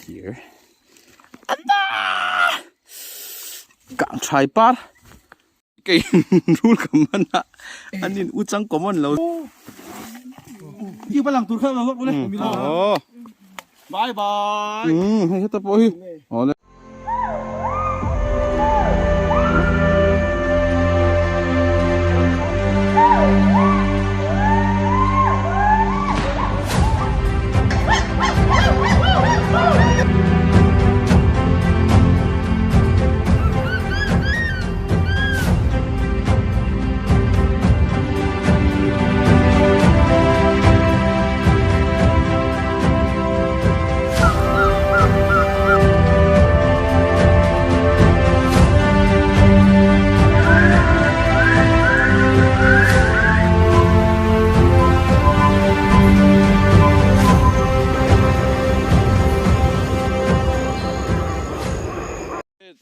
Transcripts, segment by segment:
Here. Anda! Kang thai par. Kei rul ka man a. An in uchang common lo. Ki palang tur kha lo lok le. Oh. Bye bye. Hei heta pawh hi. Awle.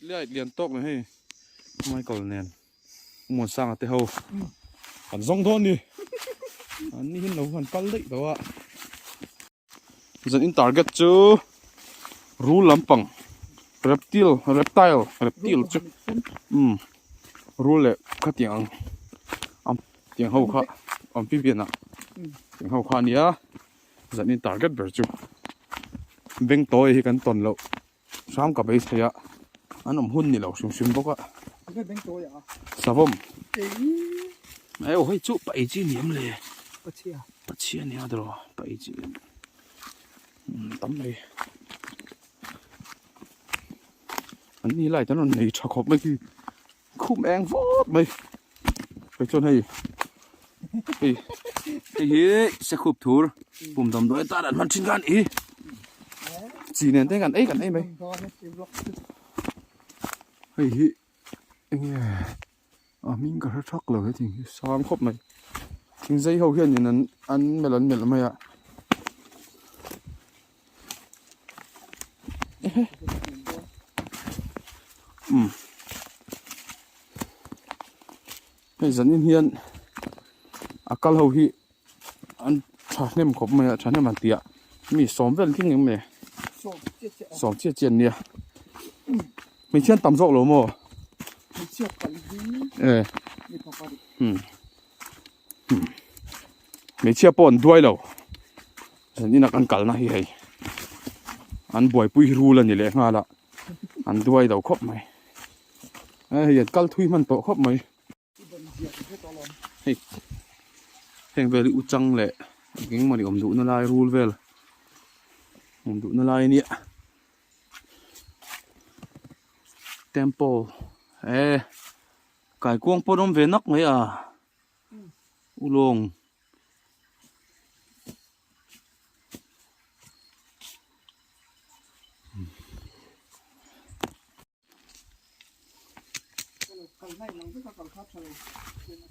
Light lian tawk mai hei Michael nen Muansanga te ho an zawng dawn ni an ni hin lo han kal daih tawh a zan in target chu rul lampang reptile reptile reptile chu umm rul leh khatiang ang ang tiang ho kha amphibian ah tiang ho kha a nia zan in target ber chu beng tawi hi kan tawn loh. Hram ka beisei a, an awm hun ni lo hrim hrim bawk a. Savawm. Ei aw hei chu pa ei chi ni em le? Pachhia. Pachhia nia dawr pa ei chi. Tam mai. An ni light an rawn nei tha khawp mai khi. Khum eng vawt mai. Hei chuan hei hei hei hi sekhup thur pum damdawi atan an hman thin khan i chi nen te kan ei kan ei mai. Hei hi enge a hming ka hre thak lo he thing hi sang khawp mai. Thing zai ho hianin an an melh an melh mai a. Umm hei zanin hian a kal ho hi an thahnem khawp mai a thahnem an tih ah mi sawm vel tling em le sawm chiah chiah an nia hmeichhia an tam zawk lo maw e umm hmeichhia pawh an duai lo zan ina kan kalna hi hei an buaipui rul a ni leh nghal a an duai lo khawp mai hei an kal thui hman tawh khawp mai hei heng vel hi uchang leh engemaw ni awm duhna lai rul vel awm duhna lai a nia temple e Kaikuang pawh an awm ve nak mai a, ulawng.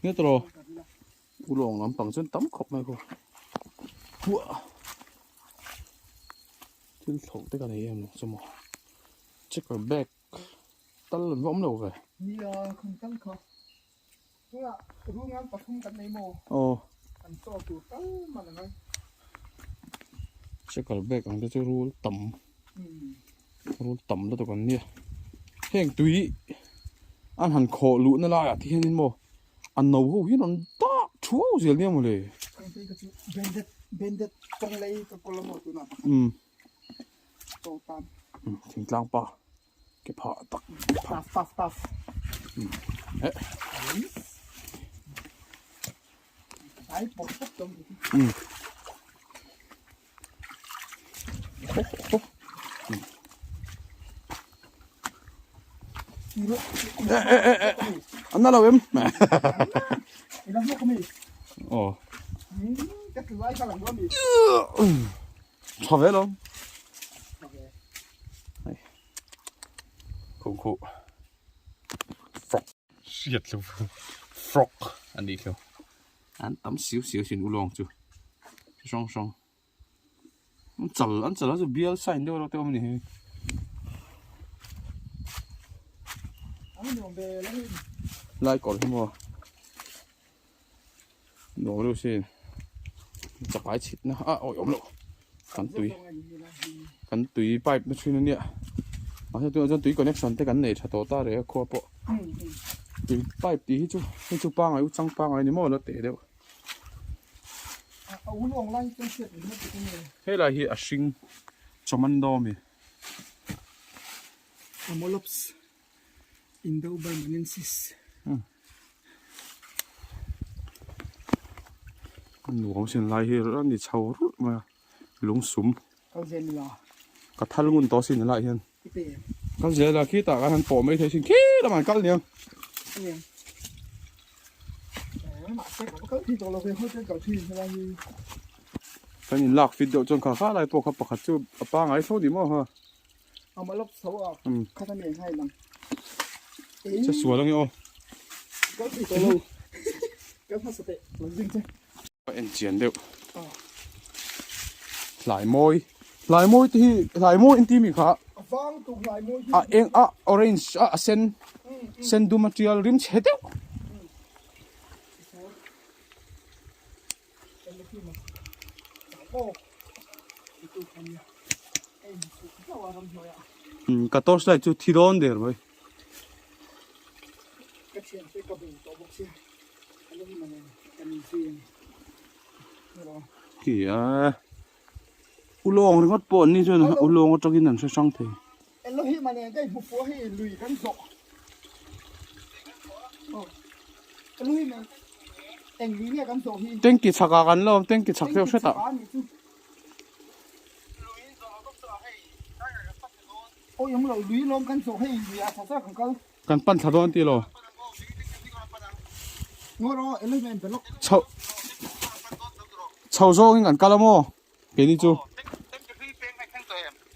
Nghe tawh ulawng lampang chuan tam khawp mai khaw huah thil thlawh te ka nei em chu maw checker bag. Tal an va awm lo ve. Nia khum tal kha. Tunah rungan pathum kan nei maw? Aw. An chaw tur tal man angai. Checker bag ang te chu rul tam. Rul tam lutuk an nia. Heng tui an han khawh luh na laiah te hianin maw a no ho hian an dak thuau zel nia mawle. Khang phei kha chu banded banded tawng lei ka kawl a maw tunah. Umm. Chaw tan. Thingtlang pa. Ke phah tak taf taf taf eh ai pawt pawt tawm eh eh eh eh an na lo em oh tha ve lo Khung khuh frog hriat lo frog a nih kha an tam siu siu thin ulawng chu chi hrang hrang an chal an chal a chu bial sign deuh reuh te awm a ni hi. Lai kawr hi maw nuam deuh sin chakai chhitna a awih awm loh. Kan tui kan tui pipe na thin ania mahse tunah chuan tui connection te kan nei tha tawh ta reng a khua pawh tui pipe tih hi chu hei chu pangai u chang pangai ni maw la teh deuh helai hi a hring commando ami. Amolops Indoburmanensis. A nuam sin lai hi a ni chho rulh mai a lung sum Kal zel ila. Ka thal ngun tawh sin helaiah hian. Kal zel ila khitah khan han pawh mai thei sin khi lamah an kal aniang. Aniang. Mahse ka va kal thei tawh lo ve hotel kal thin helai hi. Kan in lak fit deuh chuan kha kha lai pawh kha pakhat chu a pangai tho ni maw ha. Amah lawk chho a khat a nei nghai lang. Che sual ange aw. Kal thei tawh lo. Kal hmasa teh lo zing che. Ka en chian deuh. Hlai mawi. Hlai mawi te hi hlai mawi in ti mi kha. A vang tuk hlai mawi hi. A eng a orange a a sen sen dum a tial rim chhe deuh. Ka torch light chu thi dawn der mai. Khi a ulawng ringawt pawh an ni chuan ulawng atangin an hre hrang thei. Tanky chhak ah kan la awm tanky chhak deuh hret ah. Kan pan thla dawn tih lo. Chho chho zawngin kan kal a maw? Keini chu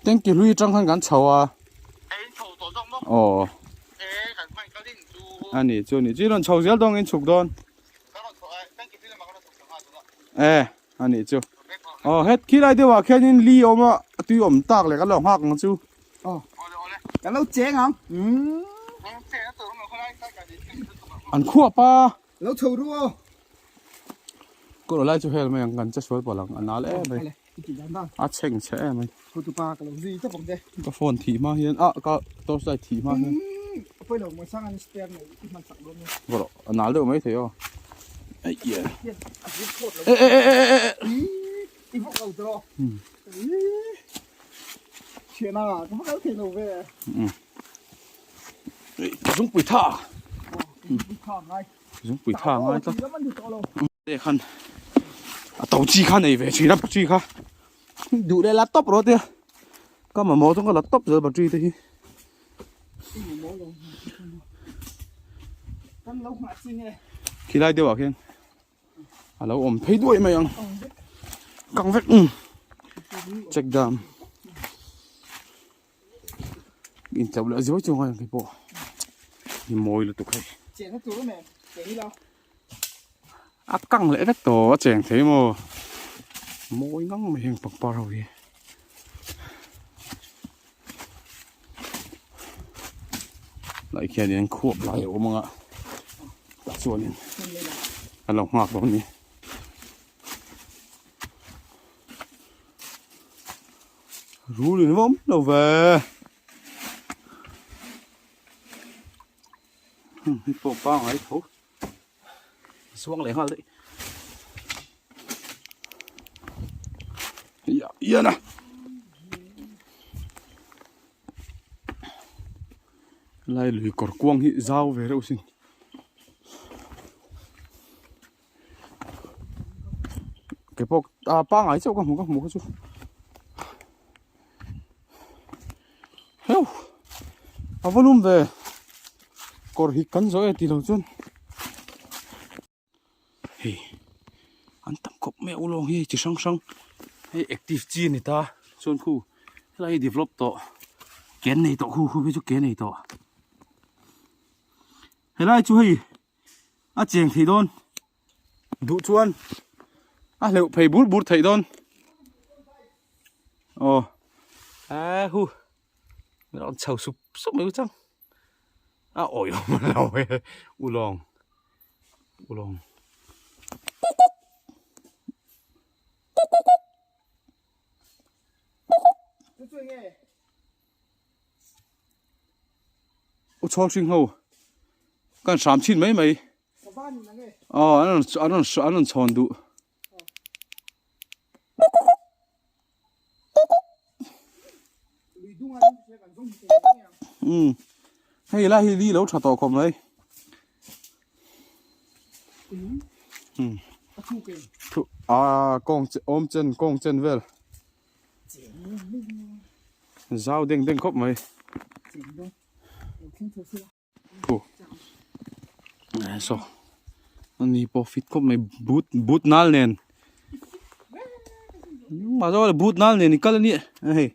Tanky hlui atang khan kan chho a. Aw. Ani chu ni chi rawn chho zel dawn in chhuk dawn. E ani chu. Aw het khi lai deuhah khianin li a awm a tui awm tak leh kan lo nghak ang chu. Aw. Kan lo cheng ang. An khuap a. Lo chho ru aw. Kawr lai chu hel mai ang kan che sual palh ang a nal em mai. A chheng chhe em mai. Hotupa ka lo zui tawp ang che. Ka phone thih hma hian ah ka torch light thih hma hian. Pawi lo mawi sang an spare nei i hman sak dawn nia. Vawrh a nal deuh mai thei aw. Ai ia. E e e e e e. I vawk lo tawh. Thiana ka vawk lo thei lo ve. Zungpui tha. Zungpui tha ngai tlat. Te khan a to chi kha nei ve thin a battery kha duh leh la tawp rawh tia ka mamawh chuan ka la tawp zel battery te hi. Khilai deuh ah khian a lo awm phei duai mai ang kang vek check dam. In chauh leh zuai chuang a ang pawh hi mawi lutuk hei. Cheng tur em cheng ila. A kang leh vek tawh a cheng thei maw. Mawi ngang mai heng pangpar ho hi. Lai khian in khuap lai a awm ang a tah chuanin a lo nghak dawn a ni. Rul in vawm lo ve. Hei pawh pangai tho. Suang leh nghal daih. Ia ia na. Lai lui kawr kuang hi zau ve reuh sin. Ke pawh ah pangai chauh ka hmu ka hmu kha chu heu a va lum ve kawr hi kan zawh e tih loh chuan hei an tam khawp mai a ulawng hi chi hrang hrang hei active chi a ni ta chuan khu helai hi develop tawh ke an nei tawh khu khu phei chu ke a nei tawh helai chu hei. A cheng thei dawn duh chuan a hleuh phei bur bur theih dawn aw a hu rawn chho sup sup mai chang a awi awm lo e ulawng ulawng kuk kuk kuk kuk kuk. U chhawng hring ho kan hram chhin mai mai. Aw an rawn an rawn an rawn chhawn duh. Um hei lai hi li lo tha tawh khawp mai. Um a kawng awm chen kawng chen vel. Zau deng deng khawp mai. Phu. So. Ani pawh fit khawp mai boot boot nal nen. Ma zo le boot nal nen i kal ani. Hei.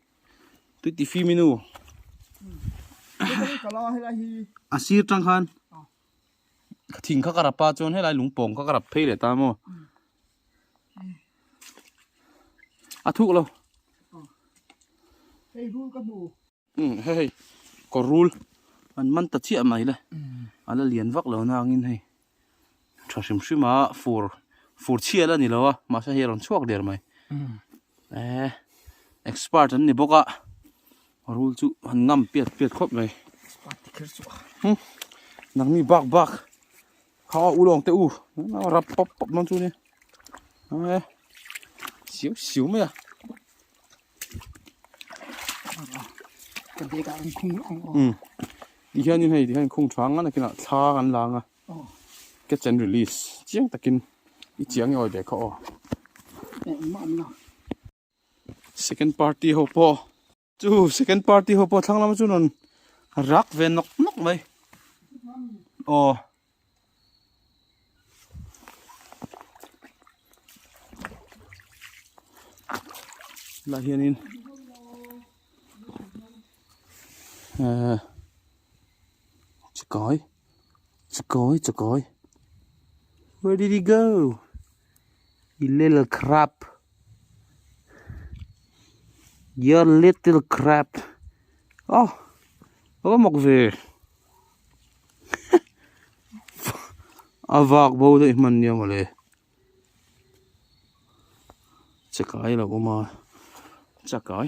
Tui ti fi minu. A sir tang khan. Thing kha ka rap a chuan helai lungpawng kha ka rap phei leh ta maw. A thuk lo. Hei rul ka hmu. Um hei hei kawr rul an man ta chiah mai le. A la lian vak lo na angin hei tha hrim hrim a fur fur chhia la ni lo a mahse hei a rawn chhuak der mai. Eh expert an ni bawk a rul chu an ngam piat piat khawp mai. Expert ti kher chu a. Nangni bak bak. Kha u lawng te u rap pawp pawp dawn chu nia e siu siu mai a ka bag ah an khung ang aw um ti hianin hei ti hian khung tha ang a nakinah thla kan la ang a catch and release chiang takin i chiang nge awi ve kha aw engmah awm lo second party ho pawh Chu second party ho pawh thlang lam chu rawn rak ve nawk nawk mai. Aw. Lah hianin eh chakai chakai chakai where did he go you little crap Your little crap. Oh, a mak ve. A vak bo daih hman nia mawle. Chakai lo awm a, chakai.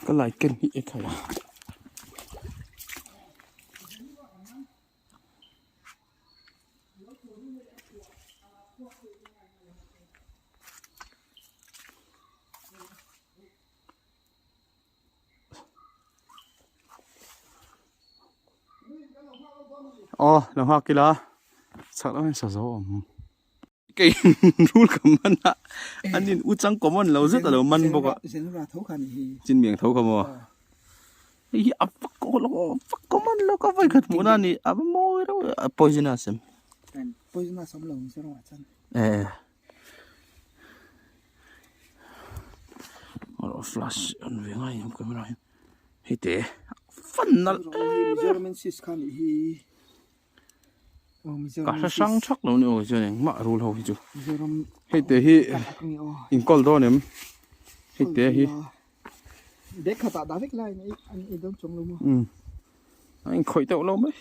Ka light ken hi e khai a. Aw lo nghak ila chak lam hian sa zo awm. Kei rul ka man a an in u chang common lo zet a lo man bawk a. Chin miang tho kha maw. Hei hi a vak ko lo a vak common lo ka vawi khat hmuh na a ni a va mawi reuh a poisonous em. Poisonous awm lo Mizoram ah chuan. Eh. Flash an ve ngai em camera hian hei te fan nalh em em. Mizoram kha nih hi. Ka hre hrang thak lo ni aw chuan engmah rul ho hi chu hei te hi inkawl dawn em hei te hi um a inkhawih deuh lo mai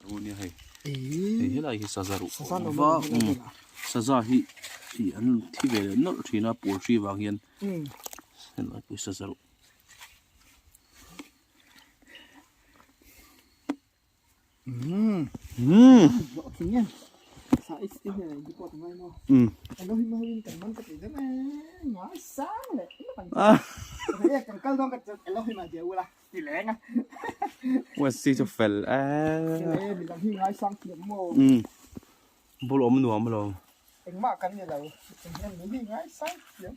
Ru nia hei hei helai hi saza ruh va saza hi ih an thi ve leh nawlh thin a pawl hri vang hian helai pawh hi saza ruh. Westy chu fel e. Midang hi ngaisang thiam maw? Umm. Bul awm nuam alawm. Engmah kan ni lo. Eng hian min hi ngaisang thiam.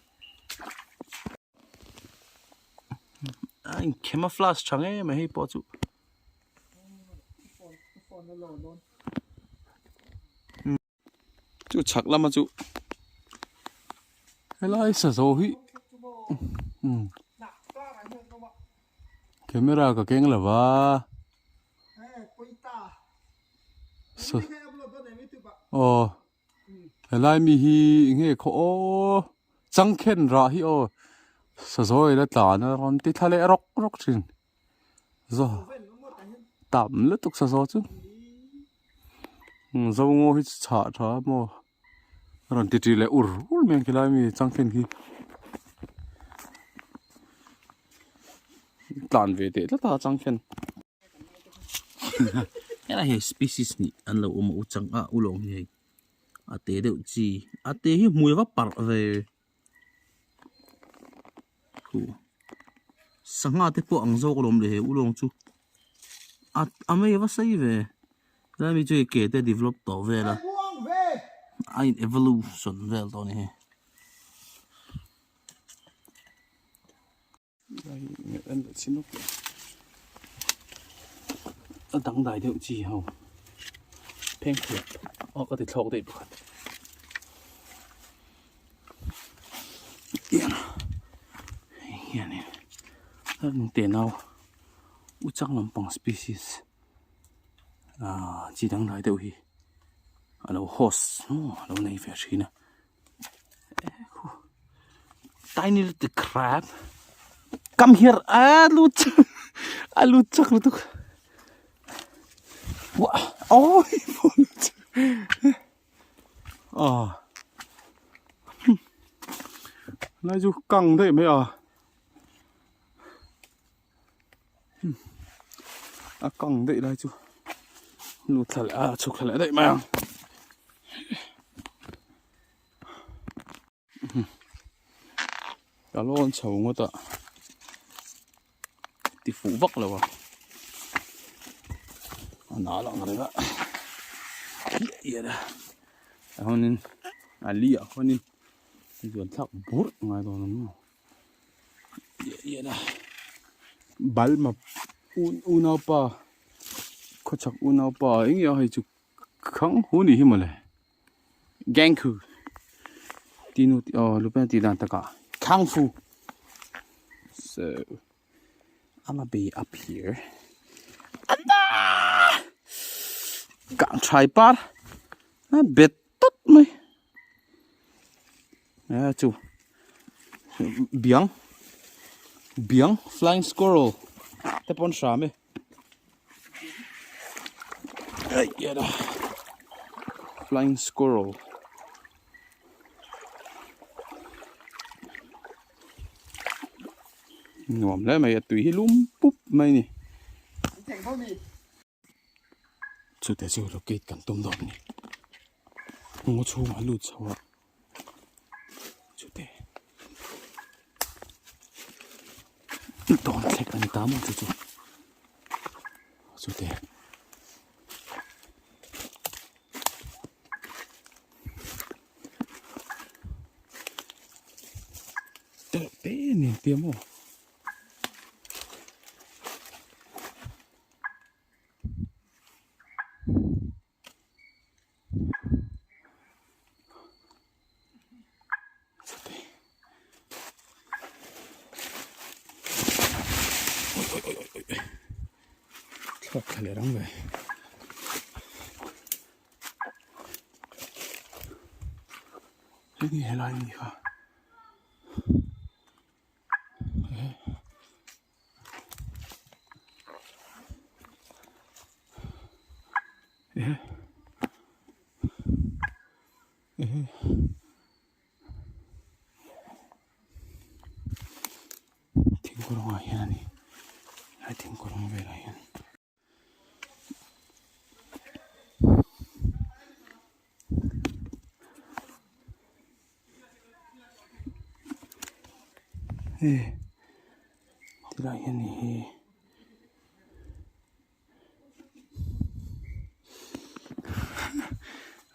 A in camouflage tha ngei mai hei pawh chu. Chu chhak lama chu helai sazaw hi umm camera ka keng lo va aw helai mi hi eng nge khaw aw changkhen rah hi aw sazaw ila tlan a rawn ti thla leh rawk rawk thin. Zaw tam lutuk sa zaw chu zo ngaw hi chhah tha maw a rawn ti ṭi leh ur ur mai ang khilai mi changkhen khi tlan ve teh tlat a changkhen. Helai hei species nih an lo awm a u chang a ulawng hi hei a te deuh chi a te hi hmui va parh ve. Sangha te pawh ang zawk alawm le he ulawng chu a a mei a va sei ve helai mi chu hei ke te a develop tawh vel a a in evolution vel tawh a ni hei. A dangdai deuh chi ho phengphehlep aw ka ti thlawk daih pakhat hei hianin tenau u chang lampang species ah chi dangdai deuh hi a lo host maw a lo nei ve thin a. Tiny little crab. Come here. Ah, lut. A lut chak lutuk. Wah. Oh, lut. Ah. Lai chu kang daih mai a. A kang daih lai chu lut thla leh a chhuk thla leh daih mai ang. Ka lawn chho ngawt a ti fuh vak lo a a na lang reng a hiah hiah a chuanin a li ah khuanin zuan thlak burh a ngai dawn a maw. Balma unaupa khawchhak unaupa eng nge hei chu khang hu ni hi mawle gangkhu tih nu aw lupen tih dan takah khangfu so I'ma be up here kang thai par a bet tawt mai. A chu biang biang flying squirrel te pawn hram e flying squirrel nuam hle mai a tui hi lum pup mai a ni. Chutah chu locate kan tum dawn a ni ngaw chhungah a lut chho a chutah dawn thlek a ni ta maw chu chu chutah telh te a ni ang tia maw. Thlawk thla leh rang ve. Hei ni helai ni kha. Thingkawrawngah hian a ni helai thingkawrawng velah hian. Hei tilai hian ni hi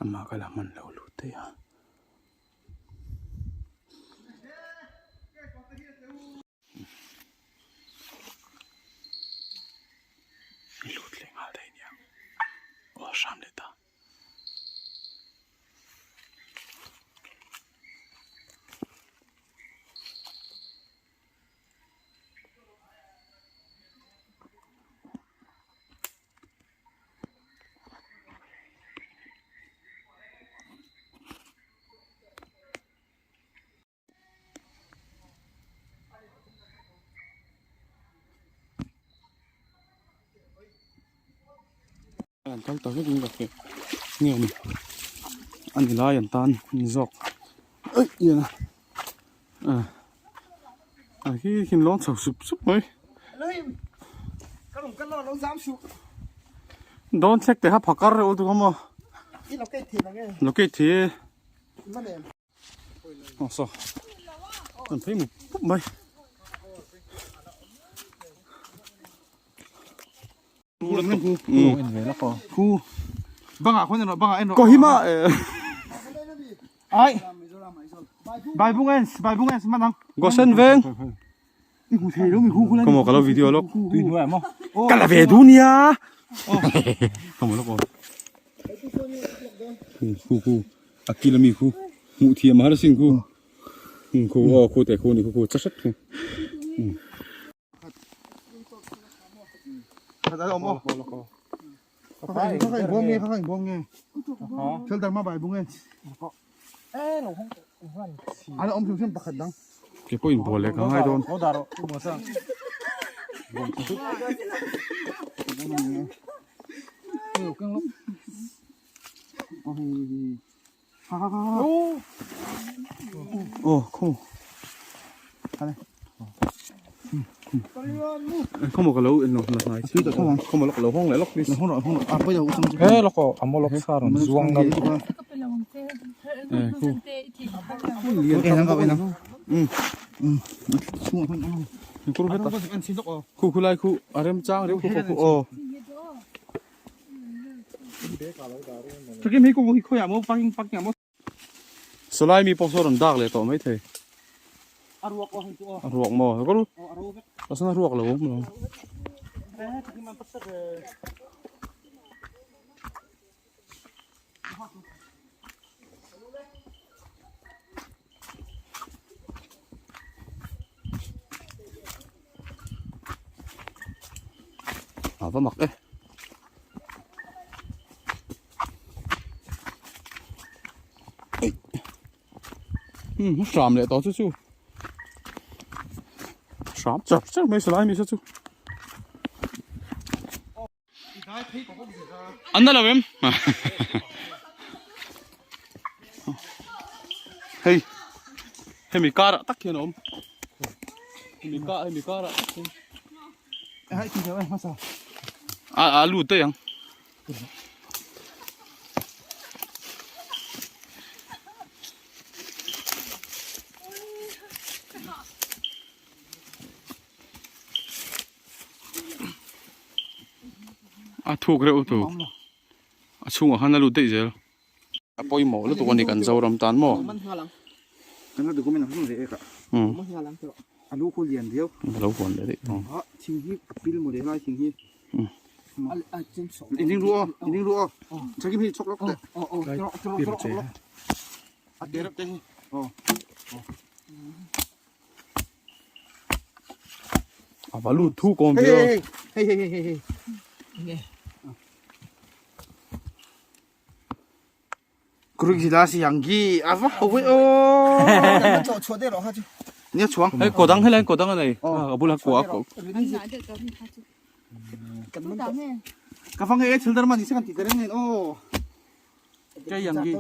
amah ka la hman lo lut daih a. I lut leh nghal daih nia aw hram leh ta. an kal ta vek in ka hria nge ni a ni lai an tan ni zawk aih ian a ah a hi khin lawng chho sup sup mai dawn thlek te kha phakar reuh lutuk a maw locate thei e. Aw saw an phei mup mup mai. Kohima Ai Bai bung ens bai bung ens man ang Gosen veng Kamo ka lo video lawk Ka la ve duh nia Kamo lawk aw Khu khu a kil ami khu hmuh thiam a har asin khu khu aw khu te khu ni khu khu cha hret khu Ke pawh inbual leh ka ngai dawn. Aw khaw khaw maw ka lo en lo la hnai chi khaw maw lawk lo hawng leh lawk please he lawk aw a maw lawk sa rawn zuang nal khu khu lai khu a rem chang reuh khu khu aw. Sawlai mi pawh saw rawn dak leh tawh maithei. A ruak maw? A sana ruak lo awm lo. A va mak e. Hmm, hram leh tawh chu chu. Hram char char mai salai mi sa chu. An na lo em? Hei, hemi karah tak hian a awm. Hemi ka hemi karah tak hian. A a lut daih ang. A thuk reuh tu a chhungah khan a lut daih zel a pawimawh lutuk a ni kan Zoram tan maw lo huan leh daih tawh A va lut thuk awm ve aw. Hei hei hei hei hei. Kuruk zila si yang gi a va ho ve o. Chaw chhuah deuh rawh kha chu. Nia chuang. Hei kodang helai kodang a nei. A bula kua ko. Ka fang e thil dar man ni se kan ti ta reng nen o. Chai yang gi.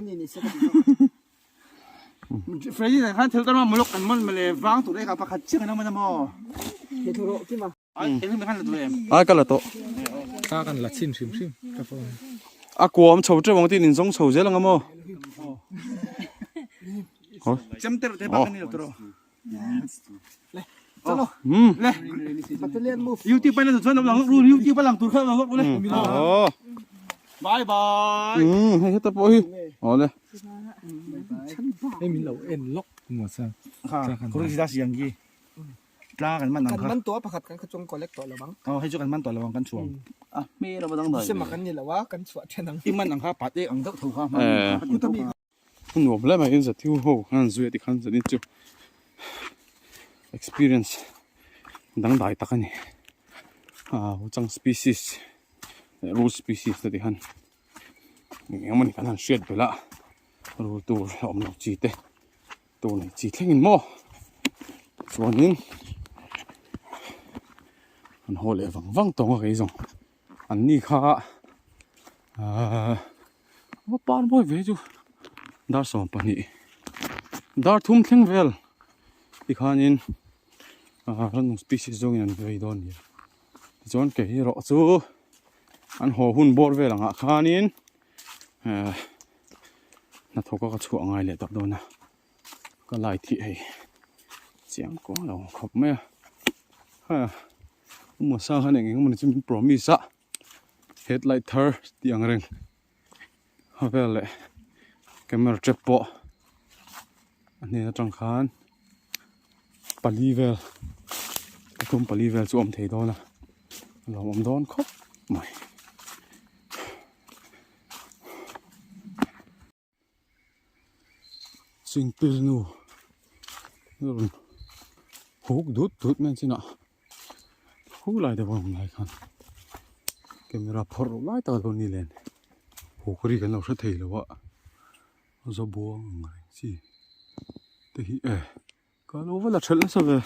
Freddy nen khan thil tarma muluk an mawn mawle vang tur eka pakhat chiah kan awm a maw. Eng khan la duh em? Ai ka la tawh. Ka kan la chhin hrim hrim ka phone. A kuam chho teuh ang tin in zawng chho zel ang a maw. Chem ter te bak ani lo tawh. Hmm. Le. YouTube pa na chuan lang ru YouTube pa lang tur kha lang le. Oh. Bye bye. Hmm, hei heta pawh hi. Aw le. Hei min lo en lawk maw chuan. Kha, kurung zila siang gi. Tla kan man ang kha. Kan man tawh a pakhat kan kha chuan collect tawh lo ang. Oh, hei chu kan man tawh lo ang kan chhuang. A hmel a va dang dai. Sema kan ni lo a, kan chhuah then ang. I man ang kha pat ek ang deuh tho kha. Eh. Nuam hle mai in zathiu ho khan zui a tikhan zanin chu experience dangdai tak a ni ah chang species leh rul species te tikhan eng eng emawni kan han hriat belh a rul tur a awm lo chi te tur nei chi thlengin maw chuanin an haw leh vang vang tawng a kei zawng an ni kha. Ahh va par mawi ve chu dar 12 dar thum thleng vel tikhanin ahh rannung species zawngin an vei dawn a ni a tichuan kei erawh chu an haw hun bawr vel angah khanin ehh hnathawk a ka chhuah ngai leh tak dawn a ka lai thih hei chiang kuang lo khawp mai a ha Mawsa khan eng eng emawni chu min promise a. Headlight thar tih ang reng a vel leh camera trap pawh a hnen atang khan pali vel pathum pali vel chu a awm thei dawn a a lo awm dawn khawp mai. Chingpil nu rawn huk dut dut mai chinah hu lai te pawh lai khan camera phawrh loh lai tak a lo ni len huk ri kan lo hre thei lo a zabuang ang reng chi te hi e ka lo va la thelh nasa ve.